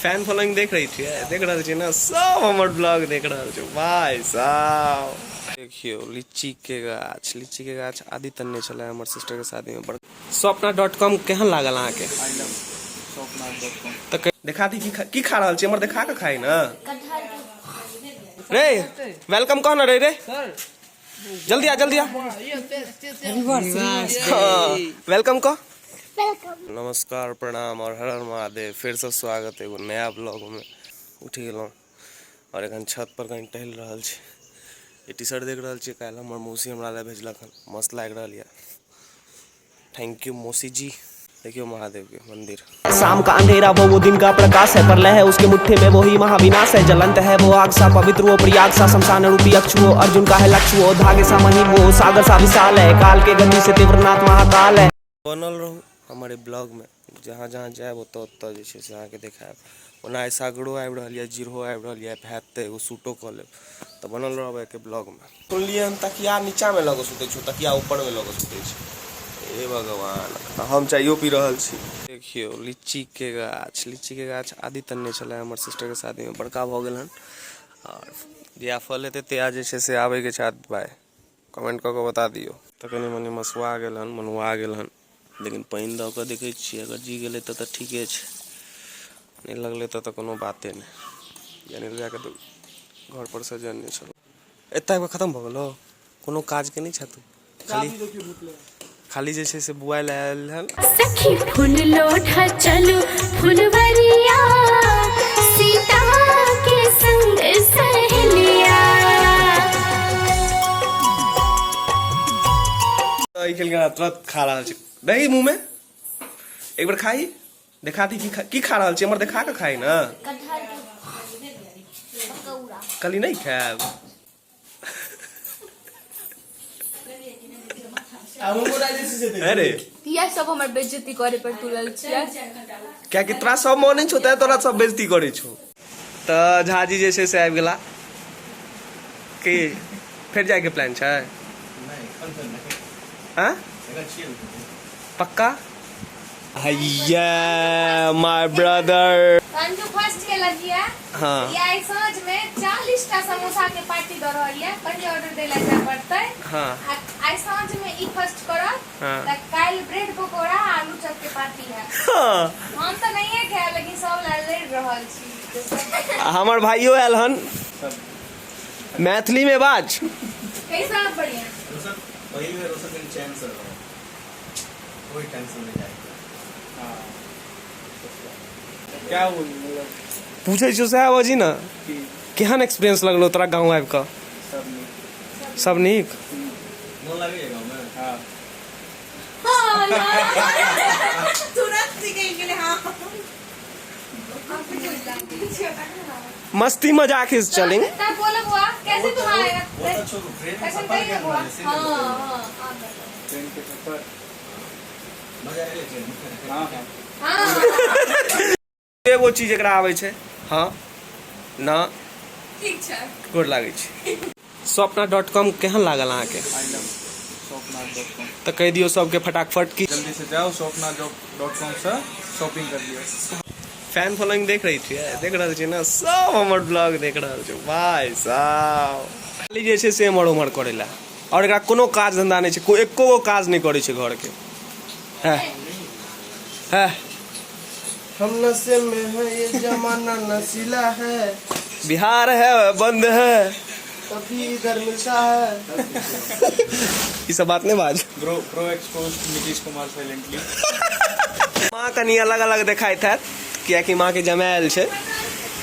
Fine following देख रही छियै, देख रहल छियै ने, सब हमर ब्लॉग देख रहल छै भाई साहब। देखियौ लीची के गाछ, लीची के गाछ आदि तन्ने छलै हमर सिस्टर के शादी में। सपना.com केहन लागल अहाँके? तऽ देखा दी की खा रहल छी, हमर देखा के खाइ ना रे। Welcome कह ना रे। रे जल्दी आ, जल्दी आ, welcome कह। नमस्कार, प्रणाम और हर हर महादेव। फिर से स्वागत है एगो नया ब्लॉग में। उठि गेलहुँ और एखन छत पर कनि टहलि रहल छी। ई टी शर्ट देख रहल छी, काल्हि हमर मौसी हमरा लए भेजलक हन, मस्त लागि रहल यऽ। Thank you मौसी जी। देखियो महादेव के मंदिर। शाम का अंधेरा वो दिन का प्रकाश है, प्रलय है उसके मुट्ठे में वही महाविनाश है। ज्वलंत है वो आग सा, पवित्र वो प्रयाग सा, शमशान रूपी अक्ष वो अर्जुन का है लक्ष्य, वो धागे सा महीन वो सागर सा विशाल है, काल के गति से तीव्रनाथ महाकाल है। बनल रहू हमर ब्लॉग में, जहाँ जहाँ जायब ओतऽ ओतऽ जे छै से अहाँके देखायब। ओना आइ सागरो आबि रहल यऽ, जीरो आबि रहल यऽ, हैत तऽ एगो शूटो कऽ लेब। तऽ बनल रहब एहिके ब्लॉग में। सुनलियै हम तकिया नीचामे लऽ कऽ सुतै छी, तकिया ऊपरमे लऽ कऽ सुतै छी। हे भगवान, हम चाइयो पी रहल छी। देखियौ लीचीके गाछ, लीचीके गाछ आदि तन्ने छलै हमर सिस्टरके शादीमे, बड़का भऽ गेल हन। आओर जहिया फल हेतै तहिया जे छै से आबैके छै। भाय, कमेंट कऽ कऽ बता दियौ। तऽ कनि मनि मसुआ गेल हन, मनुआ गेल हन, लेकिन पानि दऽ कऽ देखै छियै, अगर जी गेलै तऽ तऽ ठीके छै, नहि लगलै तऽ तऽ कोनो बाते नहि। यानी लए कऽ घर पर से जन नहि छलहुँ। एतऽ आबि कऽ खतम भऽ गेलौ, कोनो काजके नहि छह तू, खाली खाली जे छै से बुआइ लए आयल हन। सखी फूल लोढ़ा चलू फुलवरिया, सीता के संग सहेलिया। ई खेलके तुरंत खा रहल छै। दही मुँह में एक बार खाही, देखा दी की खा रहल छी, हमर देखा के खाही ना। कहली नहीं खायब। अरे किया सब हमर बेइज्जती करे पर तुलल छियै? कियाकि तोरा सब मन छौ तैं तोरा सब बेइज्जती करै छौ। तऽ झाजी जे छै से आबि गेला की फेर जायके प्लान छै? हाँ पक्का? हैया my brother. Anju first केलक ये। हाँ। ये आइ साँझ में 40 टा समोसा के पार्टी दऽ रहल ये, पहिले ऑर्डर दै लए जाय पड़तै। हाँ। आ आइ साँझ में ई फर्स्ट करत। हाँ। तऽ काल्हि ब्रेड पकौड़ा आ आलू चप के पार्टी है। हाँ। हम तऽ नहिये खायब, लेकिन सब लए लड़ि रहल छी। आ हमर भाइयो आयल हन। मैथिली में बाज। कैसा बढ़िया। रोशन, पहिल बेर रोशन कनि चैन से रहल, कोई टेंशन नहीं जाए। क्या बोलूं मतलब? पूछै छियौ सएह बजी ने। की? केहन एक्सपीरियंस लगलो तोरा गाँव आबि कऽ? सब नीक। सब नीक? मोन लागैए गाँव में? हाँ। तुरंत निकलि गेलै हाँ। मस्ती मजाक is चलिंग। तब बोलो बुआ, कैसे तुम आएगा? वो तो छोड़ू, ट्रेन में कैसे सफर कहिए केहन बुआ? रहलै से हाँ बताउ। हाँ हाँ। ट्रेन के सफर मजा एलै ट्रेन में? हाँ हाँ। हाँ। एगो चीज एकरा आबै छै, हाँ ना? ठीक छै। गोर लागै छै। सपना.com केहन लागल अहाँके? I love Sapna.com। तऽ कहि दियौ सबके फटाफट की। जल्दी से जाओ, सपना.com से शॉपिंग कर लियो। फैन फॉलोइंग देख रही छियै, देख रहल छियै ने, सब हमर ब्लॉग देख रहल छै भाई साहब। खाली जे छै से एम्हर ओम्हर करै लए, आओर एकरा कोनो काज धन्धा नहि छै, एको गो काज नहि करै छै घरके। है है। हम नशे में है, ये जमाना नशीला है, बिहार है बंद है कभी इधर मिलता है। ई सब बात नहीं बाज। Bro pro expose Nitish Kumar silently. माँ कनि अलग अलग देखाइत हैत, कियाकि माँ के जमायल छै,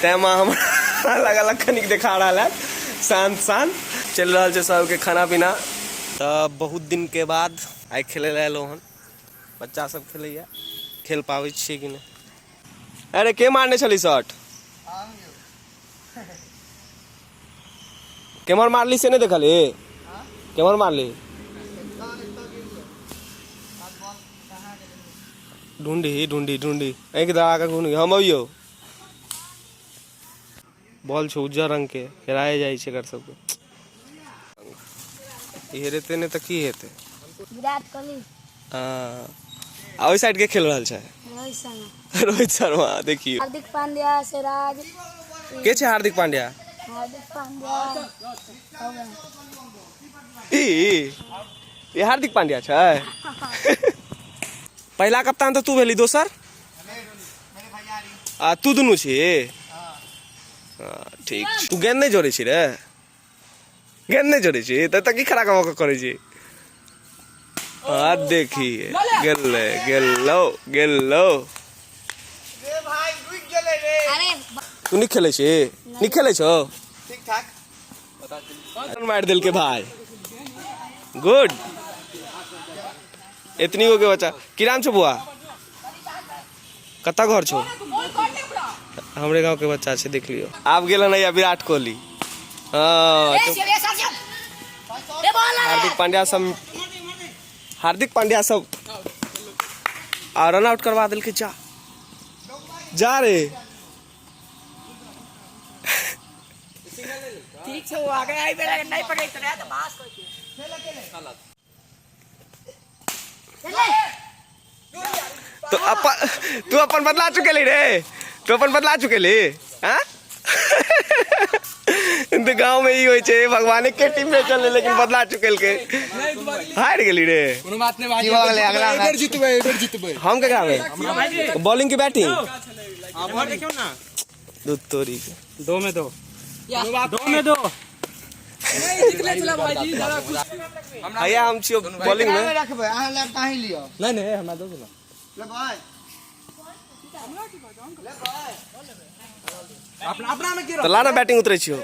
तैं माँ हमर अलग अलग कनिक देखा रहल हैत। शांत शांत चलि रहल छै सबके खाना पीना। तऽ बहुत दिन के बाद आइ खेलै लए एलहुँ हन। बच्चा सब खेलैया, खेल पाबै छियै कि नहि? अरे के मारने छली शॉट? केम्हर मारली से नहि देखली? केम्हर मारली? ढूंढी ढूंढी ढूंढी, आँखि दबा कऽ ढूंढी। हम अबियौ। बॉल छै उज्जर रंग के, हेराए जाइ छै एकर सबके। ई हेरेतै नहि तऽ की हेतै? विराट कोहली। हाँ, आ ओहि साइड के खेल रहल छै? रोहित शर्मा। रोहित शर्मा। देखियो, हार्दिक पांड्या, सिराज। के छै हार्दिक पांड्या? हार्दिक पांड्या हो गया। ई ई हार्दिक पांड्या छै। पहिला कप्तान तऽ तू भेली, दोसर आ तू दुनू छी। हँ, ठीक छै। तू गेंद नहि जोड़ै छी रे? गेंद नहि जोड़ै छी तऽ की खड़ा कऽ कऽ करै छी? आ देखिए, गेलै, गेलो, गेलो। अरे। तू नीक खेलै छी? नीक खेलै छौ? ठीक ठाक मारि देलकै भाई। गुड। एतनी गो के बच्चा। की नाम छौ बुआ? कतऽ घर छौ? हमरे गांव के बच्चा छै, देख लियो। आब गेल हन या विराट कोहली। हाँ, हार्दिक पांड्या सब, हार्दिक पांड्या सब आ रन आउट करवा देलकै। जा जा रे। ठीक छै, ओ आगे आई बेरा नहीं पकड़ैत रहे तऽ बास। तो अपन तू अपन बदला चुकेली रे, तू अपन बदला चुकेली। हाँ, तऽ गाँव में ई होइ छै, भगवान के टीम में चले, लेकिन बदला चुकेलकै, हारि गेली रे। कोनो बात नहीं भाई, अगला बेर जीतबै, एहि बेर जीतबै। हम केकरा में बॉलिंग की बैटिंग? आप देखियो ना। दूध तोरी के। दो में दो, दो में दो। भैया, हम छियो बॉलिंग में। रखबै अहाँ लग ताही लिअ। नहीं नहीं, हमरा दो ना। लेबै। अपना अपना में के। तऽ ला ना, बैटिंग उतरै छियो।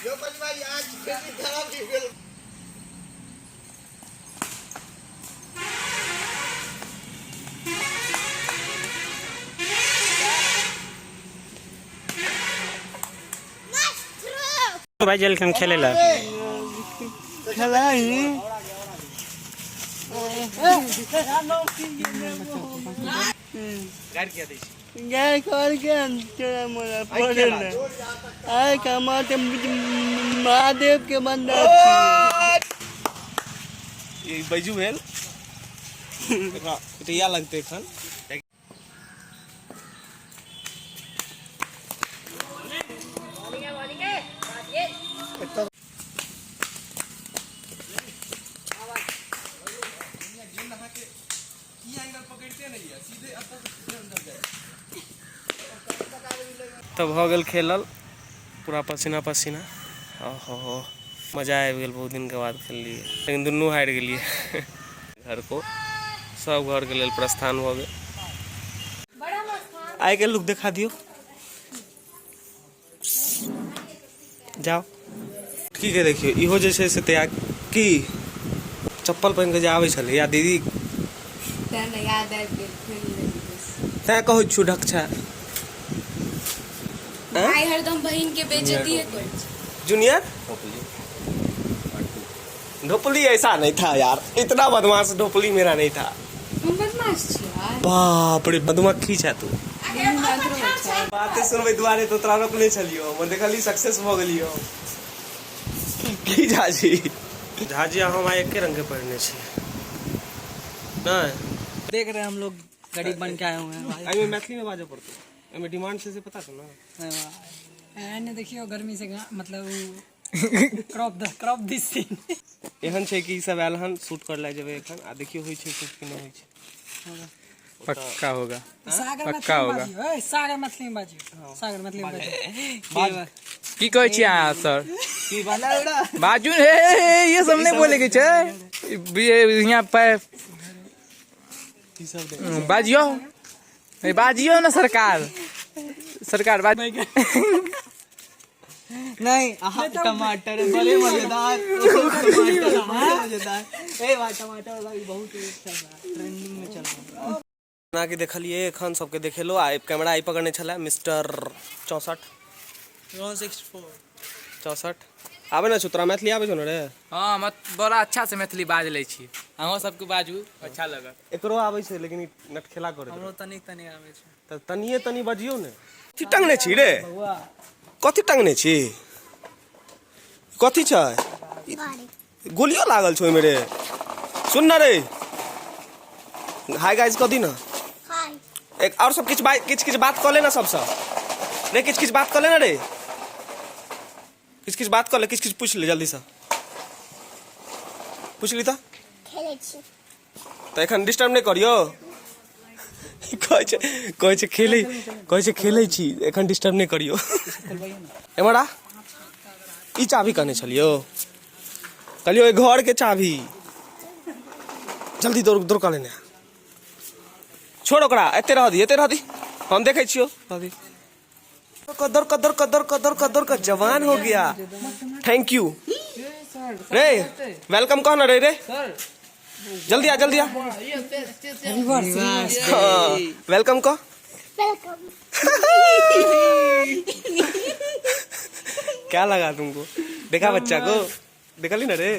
यो भाई, आज खेती खराब भऽ गेल। भाई, जल हम खेले ला। खेलाई। जय करके तोरा मोरा पड़े ने आइ कमाते महादेव के मंदिर। ई बैजू भेल, एकरा कुटिया लगतै एखन। तऽ भऽ गेल खेलल, पूरा पसीना पसीना। ओहो, मजा आबि गेल। बहुत दिनके बाद खेललियै, लेकिन दुनू हारि गेलियै। घर को सब घरके लेल प्रस्थान भऽ गेल। आइ के लुक देखा दियौ, जाओ। ठीक है, देखियौ, इहो जे छै से तैयार की चप्पल पहिन कऽ जे आबै छलै या दीदी। तेँ ने याद आबि गेल, खोलि लेली बस। तैं कहै छियौ ढकछा। भाय हरदम बहिन के बेइज्जती करै छै। जूनियर ढोपली ऐसा नहीं था यार, इतना बदमाश ढोपली मेरा नहीं था। हम बदमाश छी यार? बाप रे, मधुमक्खी छै तू। मधुर छै। बाते सुनबै दुआरे तो तोरा रोकने छलियो। हम देखली, सक्सेस भऽ गेलियो। की झाजी? झाजी आ हम आइ एके रंग के पहिरने छी नहि? देख रहे हैं, हम लोग गरीब बन के आए हुए हैं भाई। एहिमे मैथिली में बाजऽ पड़तौ, एहिमे डिमांड छै से पता छौ ने? एने देखियो, गर्मी से मतलब क्रॉप द क्रॉप दिस सीन। एहन छै कि ई सब आयल हन, शूट कर लए जेबै एखन आ देखियौ होइ छै शूट कि नहि होइ छै। पक्का होगा। सागर। पक्का मैथिली में होगा। बाजियो। ए सागर, मैथिली में बाजियो। सागर, मैथिली में बाजियो। की कहै छी अहाँ सर? बाजू हे हे, हे, ये सब नहीं बोले के छै। ये यहाँ पे बाजियो, ए, बाजियो ना सरकार, सरकार बाज। नहीं, आहा, टमाटर बड़े मजेदार, टमाटर बड़े मजेदार। ए भाई, टमाटर वाला भी बहुत चल रहा है, ट्रेंडिंग में चल रहा है। बना के देखलियै एखन, सबके देखेलो। आ कैमरा आई पकड़ने छलै मिस्टर 64। 164। 64। आबै ने छौ तोरा मैथिली आबै छौ ने रे? हँ, हम बड़ा अच्छा से मैथिली बाज लै छी। अहूँ सबके बाजू, अच्छा लगत। एकरो आबै छै, लेकिन ई नटखेला करै। हमरो तनिक तनिक आबै छै। तऽ तनिए तनी बजियौ ने। कथी टंगने छी रे? कथी टंगने छी? कथी छै? गोलियो लागल छौ ओहिमे रे? सुन न रे, हाय गाइस कऽ दी न। एक आओर सब किछु किछु किछु बात कऽ ले ना सबसँ रे। किछु किछु बात कऽ ले ना रे, किछु किछु बात कऽ ले, किछु किछु पूछि ले, जल्दीसँ पूछि ली। तऽ खेलै छी। तऽ एखन डिस्टर्ब नहि करियौ। कहै छै, कहै छै खेलै, कहै छै खेलै छी, एखन डिस्टर्ब नहि करियौ। एम्हर आ। ई चाभी कहने छलियौ, कहलियौ ओहि घरके चाभी जल्दी दौड़ दौड़ कऽ लेने आ। छोड़ ओकरा, एते रह दी, एते रह दी, हम देखै छियौ, रह दी। दौड़ कऽ, दौड़ कऽ, दौड़ कऽ, दौड़ कऽ, दौड़ कऽ, जवान हो गया। Thank you रे, welcome कह ना रे। रे जल्दी आ, जल्दी आ। हाँ, welcome कह। Welcome. क्या लगा तुमको? देखा, बच्चा को देखली ना रे?